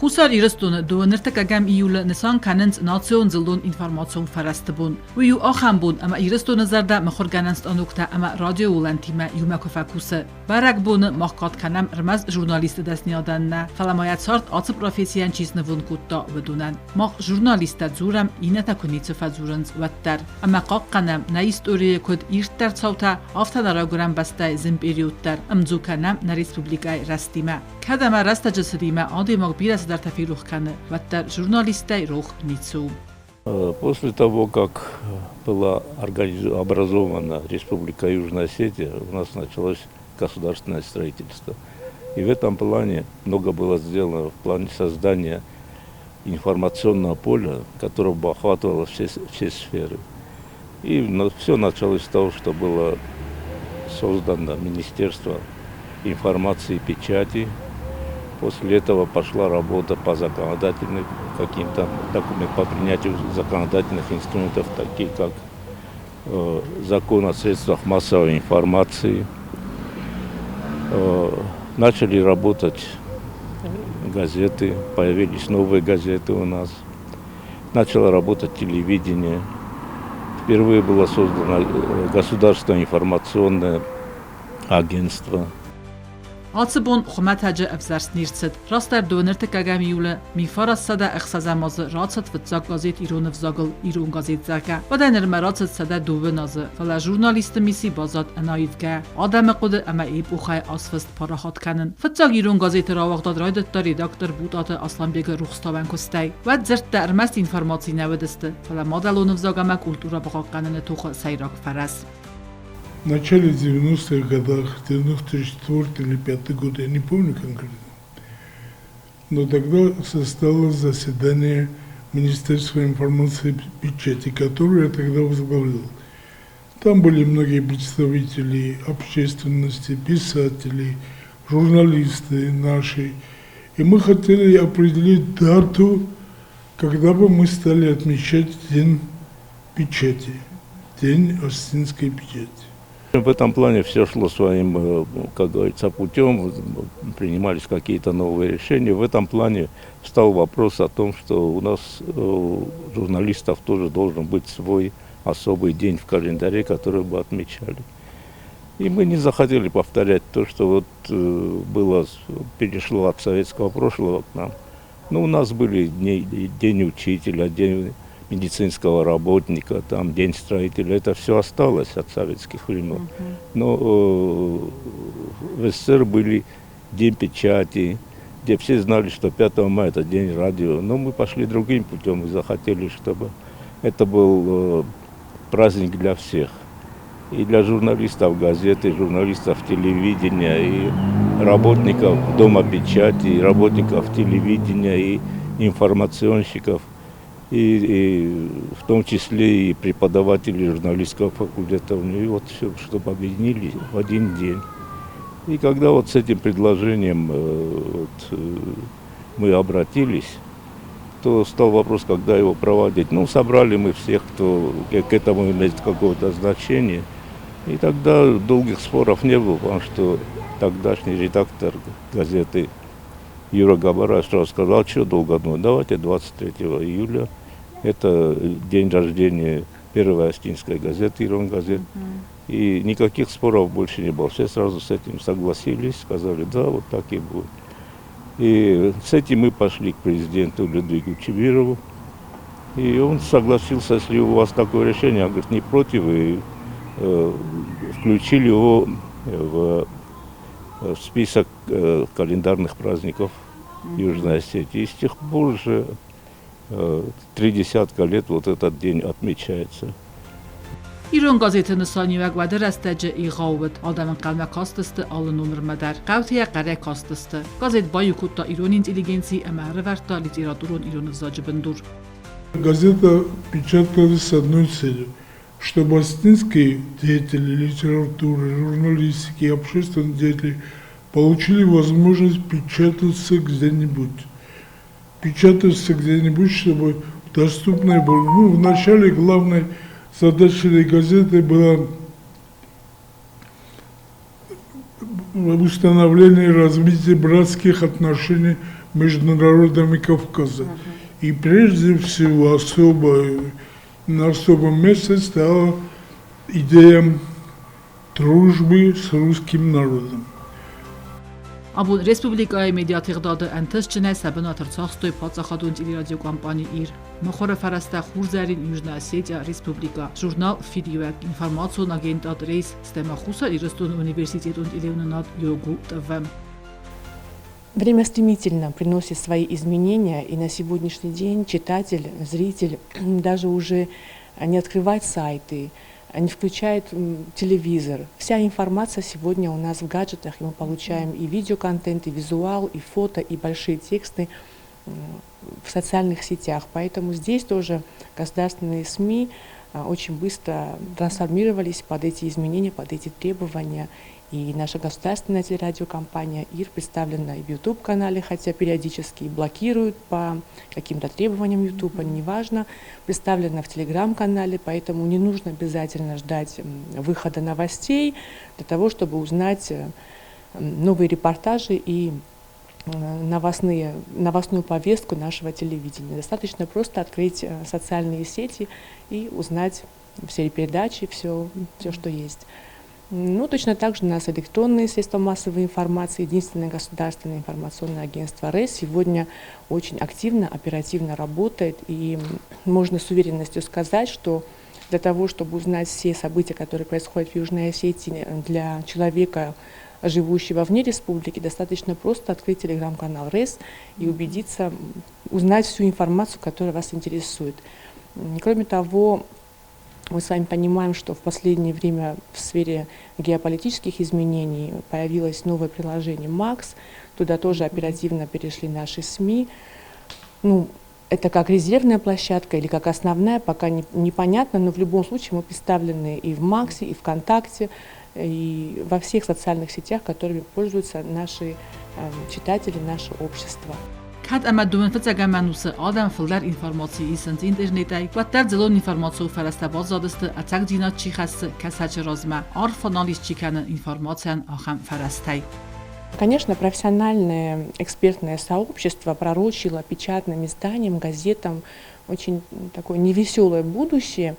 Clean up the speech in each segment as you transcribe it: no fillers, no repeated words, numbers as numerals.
Хуссар Ирыстоны дыууӕнӕртыккӕгӕм июлы нысан кӕнынц национ дзыллон информацион фӕрӕзты бон. Уый у ахӕм бон, ӕмӕ Ирыстоны зӕрдӕ мыхуыргӕнӕн станоктӕ ӕмӕ радиоуылӕнтимӕ иумӕ куы фӕкусы. Бӕрӕгбоны мах кад кӕнӕм ӕрмӕст журналисты дӕсныйадӕн нӕ, фӕлӕ ма йӕ цард ацы профессийӕн чи снывонд кодта, уыдонӕн. Мах, журналисттӕ, дзурӕм, иннӕтӕ куы ницы фӕдзурынц, уӕддӕр. Ӕмӕ хъахъхъӕнӕм нӕ историйы куыд ирддӕр цаутӕ, афтӕ нӕ райгуырӕн бӕстӕйы зын период дӕр, ӕмдзу кӕнӕм нӕ республикӕйы рӕзтимӕ. Кӕд ӕмӕ рӕстӕджы цыдимӕ адӕймаг бирӕ цыдӕртӕ ферох кӕны, уӕддӕр журналисттӕй рох ницы у. После того, как была образована Республика Южная Осетия, у нас началось государственное строительство. И в этом плане много было сделано в плане создания информационного поля, которое бы охватывало все сферы. И все началось с того, что было создано Министерство информации и печати. После этого пошла работа по законодательным каким-то документам, по принятию законодательных инструментов, таких как закон о средствах массовой информации. Начали работать газеты, появились новые газеты у нас. Начало работать телевидение. Впервые было создано государственное информационное агентство. Ацы бон хуымӕтӕджы ӕвзӕрст не рцыд. Растдӕр дыууӕнӕртыккӕгӕм июлы 1906 азы рацыд фыццаг газет ирон ӕвзагыл «Ирон газет», зӕгъгӕ. Уӕдӕй нырмӕ рацыд 102 азы, фӕлӕ журналисты мисси баззад ӕнаивгӕ. Адӕмы хъуыды ӕмӕ эпохӕйы азфыст парахат кӕнын. Фыццаг ирон газеты рауагъдад райдыдта редактор Бутаты Асланбегы рухстауӕн куыстӕй. Уӕд дзырдтӕ ӕрмӕст информаци нӕ уыдысты, фӕлӕ мадӕлон ӕвзаг ӕмӕ культурӕ бахъахъхъӕныны тохы сӕйраг фӕрӕз. В начале 90-х годах, 94 или 5 год, я не помню конкретно, но тогда состоялось заседание Министерства информации и печати, которое я тогда возглавлял. Там были многие представители общественности, писатели, журналисты наши. И мы хотели определить дату, когда бы мы стали отмечать День печати, День Осетинской печати. В этом плане все шло своим, как говорится, путем, принимались какие-то новые решения. В этом плане встал вопрос о том, что у нас у журналистов тоже должен быть свой особый день в календаре, который бы отмечали. И мы не захотели повторять то, что вот было, перешло от советского прошлого к нам. Ну, у нас были дни, День учителя, День медицинского работника, там, День строителя. Это все осталось от советских времен. Но в СССР были День печати, где все знали, что 5 мая это день радио. Но мы пошли другим путем и захотели, чтобы это был праздник для всех. И для журналистов газеты, и журналистов телевидения, и работников Дома печати, и работников телевидения, и информационщиков, и в том числе и преподавателей журналистского факультета. И вот все, чтобы объединили в один день. И когда вот с этим предложением вот, мы обратились, то стал вопрос, когда его проводить. Ну, собрали мы всех, кто к этому имеет какое-то значение. И тогда долгих споров не было, потому что тогдашний редактор газеты Юра Габараев сразу сказал, что долго думать, давайте 23 июля. Это день рождения первой осетинской газеты, Ирон газет. И никаких споров больше не было. Все сразу с этим согласились, сказали, да, вот так и будет. И с этим мы пошли к президенту Людвигу Чибирову. И он согласился, если у вас такое решение, он говорит, не против, и включили его в список календарных праздников Южной Осетии. И с тех пор уже 30 лет вот этот день отмечается. Ирон газеты нысаниуӕг уӕды рӕстӕджы егъау уыд. Адӕм ӕнхъӕлмӕ кастысты алы номырмӕ дӕр. Хъӕуты йӕ хъӕрӕй кастысты. Газет баиу кодта ирон интеллигенци ӕмӕ ӕрӕвӕрдта литературон ирон ӕвзаджы бындур. Газета печаталась с одной целью, чтобы осетинские деятели литературы, журналистики и общественные деятели получили возможность печататься где-нибудь. Печататься где-нибудь, чтобы доступной было. Ну, вначале главной задачей этой газеты было установление и развитие братских отношений между народами Кавказа. И прежде всего особо, на особом месте стала идея дружбы с русским народом. Абон республикӕйы медиатыгъдады ӕнтыстджынӕй сӕ бынат ӕрцахстой паддзахадон телерадиокомпани Ир, мыхуыры фӕрӕзтӕ Хурзӕрин, Южная Осетия, Республикӕ, журнал Фидиуӕг, информацион агентад Рейс, стӕй ма Хуссар Ирыстоны университетон телеуынынад ЙОГУ ТВ. Время стремительно приносит свои изменения, и на сегодняшний день читатель, зритель даже уже не открывает сайты, не включает телевизор. Вся информация сегодня у нас в гаджетах, и мы получаем и видеоконтент, и визуал, и фото, и большие тексты в социальных сетях. Поэтому здесь тоже государственные СМИ очень быстро трансформировались под эти изменения, под эти требования. И наша государственная телерадиокомпания ИР представлена и в YouTube-канале, хотя периодически блокируют по каким-то требованиям YouTube, неважно. Представлена в Телеграм-канале, поэтому не нужно обязательно ждать выхода новостей для того, чтобы узнать новые репортажи и новостную повестку нашего телевидения. Достаточно просто открыть социальные сети и узнать все передачи, все, что есть. Ну, точно так же у нас электронные средства массовой информации, единственное государственное информационное агентство РЭС сегодня очень активно, оперативно работает, и можно с уверенностью сказать, что для того, чтобы узнать все события, которые происходят в Южной Осетии, для человека, живущего вне республики, достаточно просто открыть телеграм-канал РЭС и убедиться, узнать всю информацию, которая вас интересует. Кроме того, мы с вами понимаем, что в последнее время в сфере геополитических изменений появилось новое приложение «Макс». Туда тоже оперативно перешли наши СМИ. Ну, это как резервная площадка или как основная, пока непонятно, но в любом случае мы представлены и в Максе, и ВКонтакте, и во всех социальных сетях, которыми пользуются наши читатели, наше общество. Кӕд ӕмӕ дыууын фыццӕгӕм ӕнусы адӕм фылдӕр информаци исынц интернетӕй, уӕддӕр дзыллон информацион фӕрӕзтӕ баззадысты, ӕцӕгдзинад чи хӕссы, кӕсӕджы размӕ, арф анализ чи кӕны информацийӕн, ахӕм фӕрӕзтӕй. Конечно, профессиональное экспертное сообщество пророчило печатным изданиям, газетам очень такое невеселое будущее,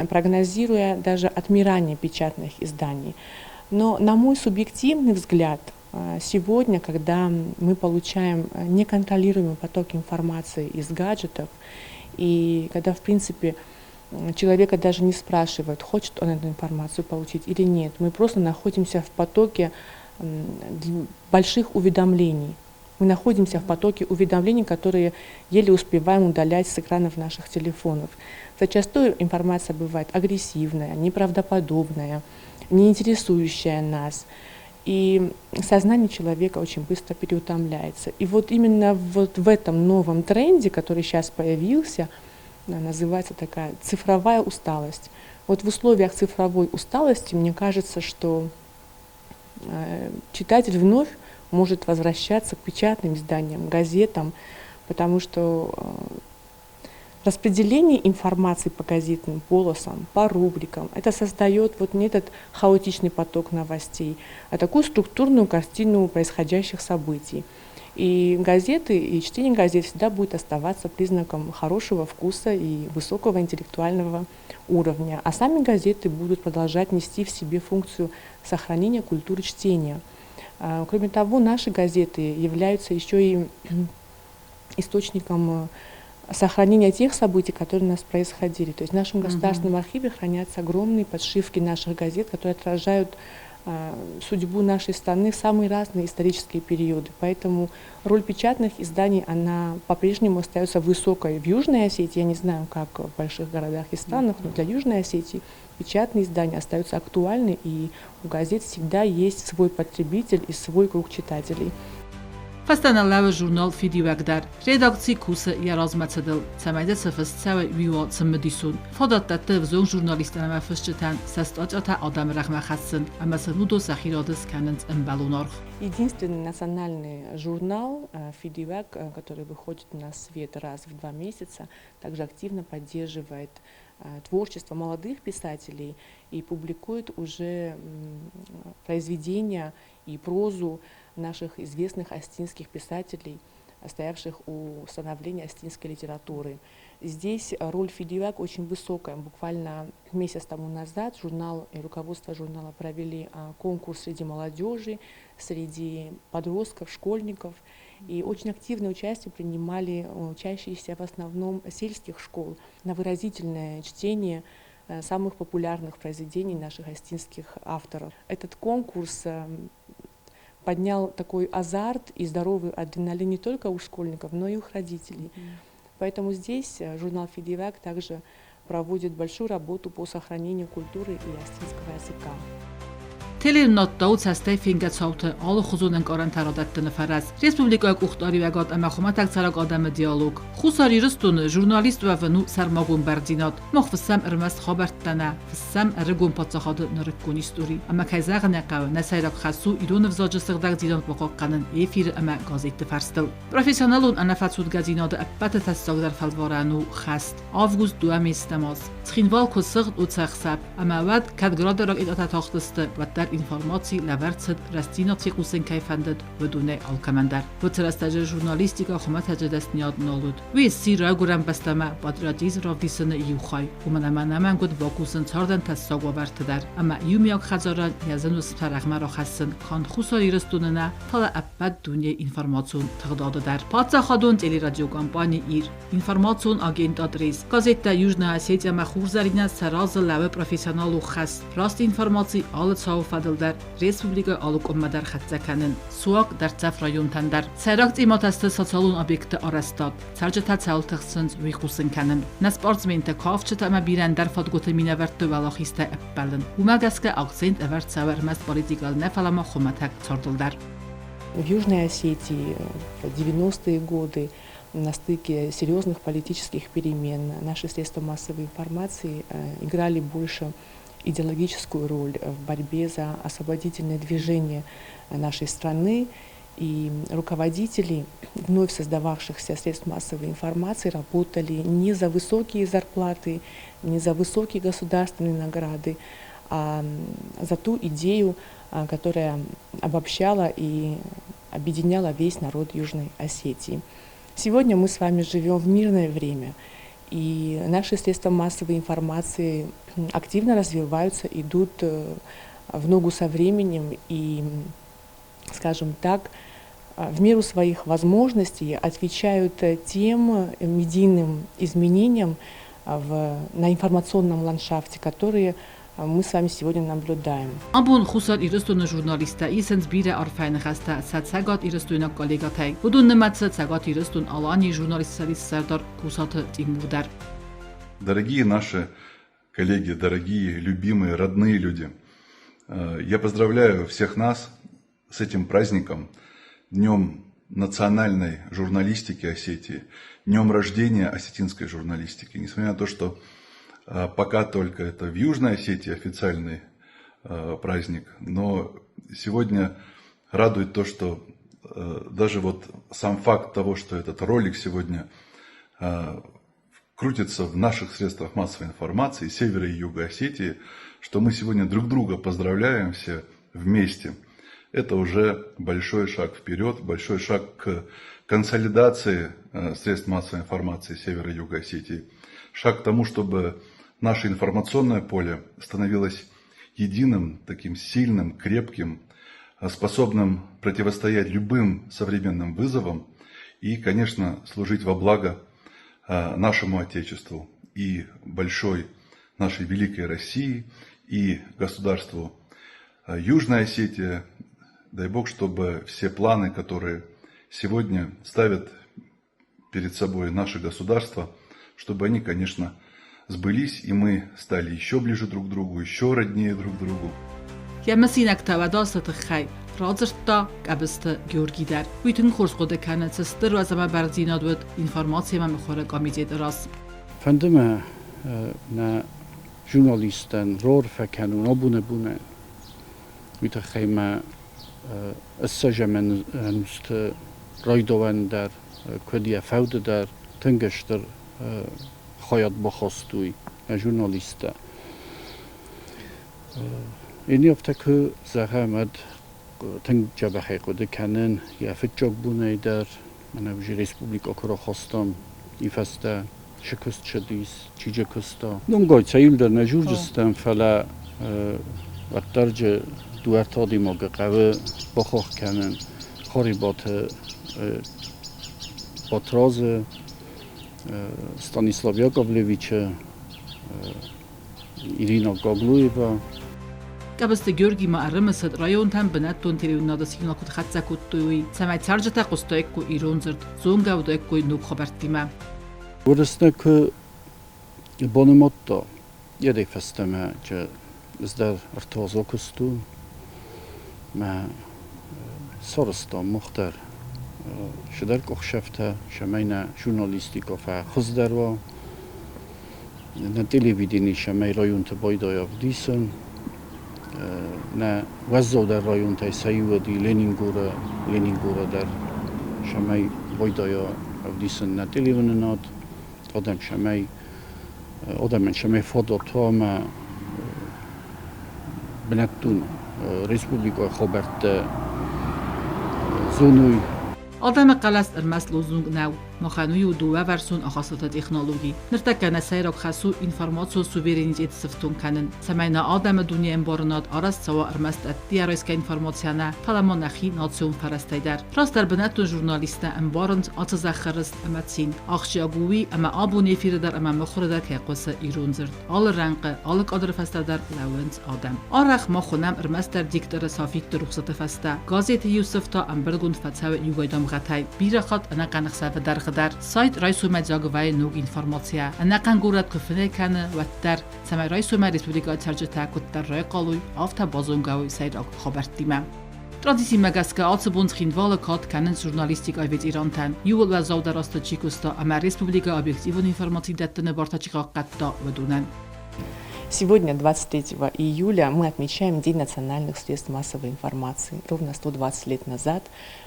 прогнозируя даже отмирание печатных изданий. Но, на мой субъективный взгляд, сегодня, когда мы получаем неконтролируемый поток информации из гаджетов, и когда, в принципе, человека даже не спрашивают, хочет он эту информацию получить или нет, мы просто находимся в потоке больших уведомлений. Мы находимся в потоке уведомлений, которые еле успеваем удалять с экранов наших телефонов. Зачастую информация бывает агрессивная, неправдоподобная, не интересующая нас. И сознание человека очень быстро переутомляется. И вот именно вот в этом новом тренде, который сейчас появился, называется такая цифровая усталость. Вот в условиях цифровой усталости, мне кажется, что читатель вновь может возвращаться к печатным изданиям, газетам, потому что распределение информации по газетным полосам, по рубрикам, это создает вот не этот хаотичный поток новостей, а такую структурную картину происходящих событий. И газеты, и чтение газет всегда будет оставаться признаком хорошего вкуса и высокого интеллектуального уровня. А сами газеты будут продолжать нести в себе функцию сохранения культуры чтения. Кроме того, наши газеты являются еще и источником сохранения тех событий, которые у нас происходили. То есть в нашем государственном архиве хранятся огромные подшивки наших газет, которые отражают судьбу нашей страны в самые разные исторические периоды. Поэтому роль печатных изданий, она по-прежнему остается высокой в Южной Осетии. Я не знаю, как в больших городах и странах, но для Южной Осетии печатные издания остаются актуальны, и у газет всегда есть свой потребитель и свой круг читателей. Фӕстӕ нӕ лӕууы журнал Фидиуӕг дӕр. Редакци кусы йӕ размӕцыдыл, цӕмӕй дзы цы фыст цӕуы, уый уа цымыдисон. Фадат дӕтты ӕвзонг журналисттӕн ӕмӕ фысджытӕн сӕ статьятӕ адӕмы рӕгъмӕ хӕссын, ӕмӕ сын уыдон сӕхи рады скӕнынц ӕмбӕлон аргъ. Единственный национальный журнал «Фидиуӕг», который выходит на свет раз в 2 месяца, также активно поддерживает творчество молодых писателей и публикует уже произведения и прозу наших известных осетинских писателей. Стоявших у становления осетинской литературы. Здесь роль Фидиуаг очень высокая. Буквально месяц тому назад журнал и руководство журнала провели конкурс среди молодежи, среди подростков, школьников. И очень активное участие принимали учащиеся в основном сельских школ на выразительное чтение самых популярных произведений наших осетинских авторов. Этот конкурс поднял такой азарт и здоровый адреналин не только у школьников, но и у их родителей. Поэтому здесь журнал «Фидиуаг» также проводит большую работу по сохранению культуры и осетинского языка. Телеуынынад у цӕстӕй фенгӕ цауты алыхуызон ӕнкъарӕнтӕ радӕттыны фӕрӕз. Республикӕйы къухдариуӕгад ӕмӕ хуымӕтӕг цӕрӕг адӕмы диалог. Хуссар Ирыстоны журналист уӕвын у сӕрмагонд бӕрндзинад. Мах фыссӕм ӕрмӕст хабӕрттӕ нӕ, фыссӕм ӕрыгон паддзахады нырыккон истори. Ӕмӕ кӕй зӕгъын ӕй хъӕуы, нӕ сӕйраг хӕс у ирон ӕвзаджы сыгъдӕгдзинад бахъахъхъӕнын эфиры ӕмӕ газетты фӕрстыл. Профессионалон ӕнӕфӕцудгӕдзинады ӕппӕты тӕссагдӕр фӕлварӕн у хӕст. Август дыууӕ месяцтӕм аз. Цхинвал куы сыгъд, уыцы ӕхсӕв. Ӕмӕ уӕд, кӕд Грады ракетӕтӕ тахтысты, уӕддӕр информаци лӕвӕрд цыд, рӕстдзинад фехъусын кӕй фӕндыд, уыдонӕй алкӕмӕн дӕр. Уыцы рӕстӕджы журналистикӕ хуымӕтӕджы дӕсныйад нал уыд. Уый сси райгуырӕн бӕстӕмӕ патриотизм равдисыны иу хай, уымӕн ӕмӕ ӕнӕмӕнг уыд бакусын цардӕн тӕссаг уавӕрты дӕр ӕмӕ иумиаг хӕдзарӕн йӕ зын уысмтӕ рӕгъмӕ рахӕссын канд Хуссар Ирыстоны нӕ, фӕлӕ ӕппӕт дунейы информацион тыгъдады дӕр. Паддзахадон телерадиокомпани «Ир», информацион агентад «Рейс», газеттӕ «Южная Осетия» ӕмӕ «Хурзӕринӕ» сӕ разы лӕууы профессионалон хӕс, раст информаци алы цауы фӕдыл дӕр республикӕйы алы къуыммӕ дӕр хӕццӕ кӕнын, суанг дӕрддзӕф районтӕн дӕр. Сӕйраг темӕтӕ сты социалон объектты арӕзтад, цӕрджытӕ цӕуыл тыхсынц, уый хъусын кӕнын. Нӕ спортсментӕ, кафджытӕ ӕмӕ бирӕ ӕндӕр фадгуыты минӕвӕртты уӕлахизтӕ ӕппӕлын. Уымӕ гӕсгӕ акцент ӕвӕрд цӕуы ӕрмӕст политикӕйыл нӕ, фӕлӕ ма хуымӕтӕг цардыл дӕр. В Южной Осетии в 90-е годы на стыке серьезных политических перемен наши средства массовой информации играли больше идеологическую роль в борьбе за освободительное движение нашей страны. И руководители вновь создававшихся средств массовой информации работали не за высокие зарплаты, не за высокие государственные награды, а за ту идею, которая обобщала и объединяла весь народ Южной Осетии. Сегодня мы с вами живем в мирное время, и наши средства массовой информации активно развиваются, идут в ногу со временем и, скажем так, в меру своих возможностей отвечают тем медийным изменениям на информационном ландшафте, которые мы с вами сегодня наблюдаем. Абон Хуссар Ирыстоны журналисттӕ исынц бирӕ арфӕйы ныхӕстӕ сӕ цӕгатирыстойнаг коллегӕтӕй. Уыдон нымӕцы Цӕгат Ирыстон-Аланийы журналистты цӕдисы сӕрдар Кусаты Тимур дӕр. Дорогие наши коллеги, дорогие, любимые, родные люди, я поздравляю всех нас с этим праздником, Днем национальной журналистики Осетии, днем рождения осетинской журналистики. Несмотря на то, что пока только это в Южной Осетии официальный праздник, но сегодня радует то, что даже вот сам факт того, что этот ролик сегодня крутится в наших средствах массовой информации севера и юга Осетии, что мы сегодня друг друга поздравляем все вместе, это уже большой шаг вперед, большой шаг к консолидации средств массовой информации севера и юга Осетии, шаг к тому, чтобы наше информационное поле становилось единым, таким сильным, крепким, способным противостоять любым современным вызовам и, конечно, служить во благо нашему Отечеству и большой нашей великой России, и государству Южная Осетия. Дай Бог, чтобы все планы, которые сегодня ставят перед собой наше государство, чтобы они, конечно, сбылись, и мы стали еще ближе друг к другу, еще роднее друг к другу. Йӕ мысинӕгтӕ уӕд ацы тыххӕй радзырдта Къӕбысты Георги дӕр. Уый тынг хорз хъуыды кӕны, цы стыр уӕз ӕмӕ бӕрндзинад уыд информаци ӕмӕ мыхуыры комитеты раз. Фӕнды мӕ нӕ журналисттӕн раарфӕ кӕнун абони бонӕн. Уый тыххӕй мӕ ссӕдзӕм ӕнусты райдайӕн дӕр, куыд йӕ фӕуды дӕр тынг стыр хайад бахастой нӕ журналисттӕ. Иннӕ афтӕ куы зӕгъӕм, уӕд тынг дзӕбӕхӕй хъуыды кӕнын йӕ фыццаг бонӕй дӕр. Мӕнӕ уже республикӕ куы рахастам, и фӕстӕ шы куыст цыдис, чиджы куыста. Номгай цӕуылдӕр нӕ дзурдзыстӕм, фӕлӕ уӕддӕр джы дыууӕ-ӕртӕ адӕймагы хъӕуы бахахх кӕнын Харебаты Батрадзы, Станислав Яковлевичы, Ирина Гаглоева. Къӕбысты Георги ма ӕрымысыд, районтӕм бынӕттон телеуынынады сигнал куыд хӕццӕ кодтой, уый, цӕмӕй цӕрджытӕ хъуыстаиккой ирон дзырд, зонгӕ уыдаиккой ног хабӕрттимӕ. Уырыснӕ куы банымадта, йӕдӕй фӕстӕмӕ ӕз дӕр ӕртӕ куыстон, мӕ сарӕзтам мах дӕр цыдӕр къухсӕфтӕ, цӕмӕй нӕ журналистикӕ фӕхуыздӕр уа. Нӕ телевидени цӕмӕй районты байдайа ӕвдисын. Нӕ уӕззаудӕр районтӕй сӕ иу уыди Ленингоры, Ленингоры дӕр цӕмӕй байдайа ӕвдисын нӕ телеуынынад, адӕм цӕмӕй адӕмӕн цӕмӕй фадат уа ӕмӕ бынӕттон республикӕйы хабӕрттӕ зоной. Адӕмы хъӕлӕс ӕрмӕст лозунг нӕу. Махӕн уый у дыууӕварсон ахастыты технологи. Ныртӕккӕ нӕ сӕйраг хӕс у информацион суверенитет сифтонг кӕнын, цӕмӕй нӕ адӕмы дунеӕмбарынад арӕзт цӕуа ӕрмӕст ӕддейӕ райсгӕ информацийӕ нӕ, фӕлӕ ма нӕхи национ фӕрӕзтӕй дӕр. Растдӕр бынӕттон журналисттӕ ӕмбарынц ацы зӕххы рыст ӕмӕ цин. Ахсджиаг у уый, ӕмӕ абон эфиры дӕр ӕмӕ мыхуыры дӕр кӕй хъуысы ирон дзырд. Алы рӕнхъы, алы кадры фӕстӕ дӕр лӕууынц адӕм. Арӕх ма хуынӕм ӕрмӕстдӕр дикторы софитты рухсыты фӕстӕ. Газеты иу сыф та ӕмбырдгонд фӕцӕуы иугай дамгъӕтӕй. Бирӕ хатт ӕнӕхъӕн ӕхсӕвы дӕргъы дӕр. Сайт райсомӕй дзаг вӕййы ног информацийӕ. Ӕнӕхъӕн горӕт куы фынӕй кӕны, уӕддӕр, цӕмӕй райсомӕй республикӕйы цӕрджытӕ куыддӕр райхъал уой, афтӕ базонгӕ уой сӕйраг хабӕрттимӕ. Традицимӕ гӕсгӕ ацы бон Цхинвалы кад кӕнынц журналистикӕйы ветерантӕн. Иууыл уӕззаудӕр азты чи куыста ӕмӕ республикӕйы объективон информаци дӕттыны бартӕ чи хъахъхъӕдта, уыдонӕн. Сегодня, 23 июля, мы отмечаем День национальных средств массовой информации. Ровно 120 лет назад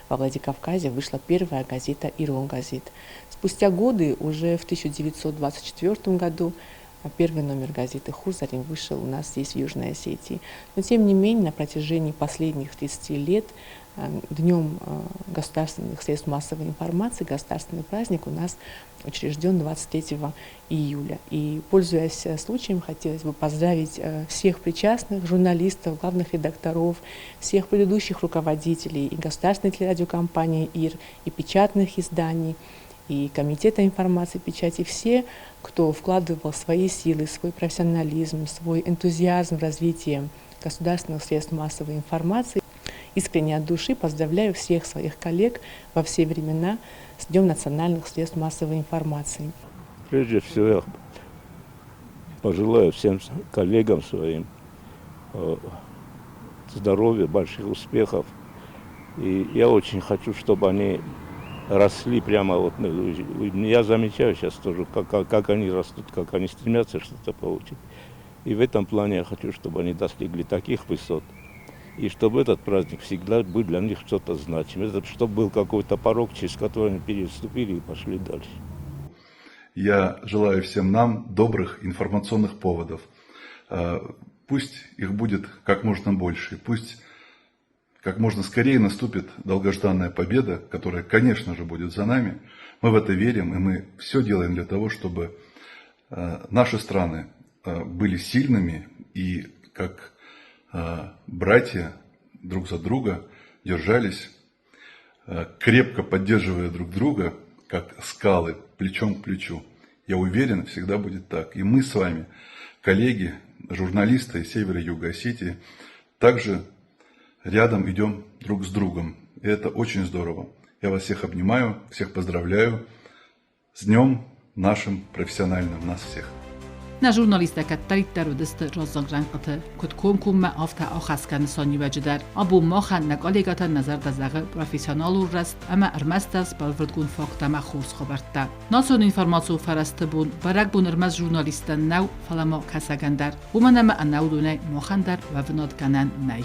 во Владикавказе вышла первая газета «Иронгазет». Спустя годы, уже в 1924 году, первый номер газеты «Хурзарин» вышел у нас здесь, в Южной Осетии. Но, тем не менее, на протяжении последних 30 лет Днем государственных средств массовой информации, государственный праздник у нас учрежден 23 июля. И, пользуясь случаем, хотелось бы поздравить всех причастных, журналистов, главных редакторов, всех предыдущих руководителей и государственной телерадиокомпании ИР, и печатных изданий, и Комитета информации и печати, все, кто вкладывал свои силы, свой профессионализм, свой энтузиазм в развитие государственных средств массовой информации. Искренне от души поздравляю всех своих коллег во все времена с Днем национальных средств массовой информации. Прежде всего, я пожелаю всем коллегам своим здоровья, больших успехов. И я очень хочу, чтобы они росли прямо вот. Ну, я замечаю сейчас тоже, как они растут, как они стремятся что-то получить. И в этом плане я хочу, чтобы они достигли таких высот, и чтобы этот праздник всегда был для них что-то значимым, это, чтобы был какой-то порог, через который они переступили и пошли дальше. Я желаю всем нам добрых информационных поводов. Пусть их будет как можно больше, пусть как можно скорее наступит долгожданная победа, которая, конечно же, будет за нами. Мы в это верим, и мы все делаем для того, чтобы наши страны были сильными и как братья друг за друга держались, крепко поддерживая друг друга, как скалы, плечом к плечу. Я уверен, всегда будет так. И мы с вами, коллеги, журналисты из Севера и Юга Осетии, также рядом идем друг с другом. И это очень здорово. Я вас всех обнимаю, всех поздравляю с днем нашим профессиональным нас всех. Нӕ журналисттӕ кӕддӕриддӕр уыдысты раззаг рӕнхъыты, куыд комкоммӕ, афтӕ ахӕсгӕ нысаниуӕджы дӕр. Абон махӕн нӕ коллегӕтӕн нӕ зӕрдӕ зӕгъы профессионалон рӕзт ӕмӕ ӕрмӕстдӕр сбӕлвырдгонд факттӕ ӕмӕ хорз хабӕрттӕ. Национ информацион фӕрӕзты бон бӕрӕгбон ӕрмӕст журналисттӕн нӕу, фӕлӕ ма кӕсӕгӕн дӕр. Уымӕн ӕмӕ ӕнӕ уыдонӕй махӕн дӕр уӕвынад гӕнӕн нӕй.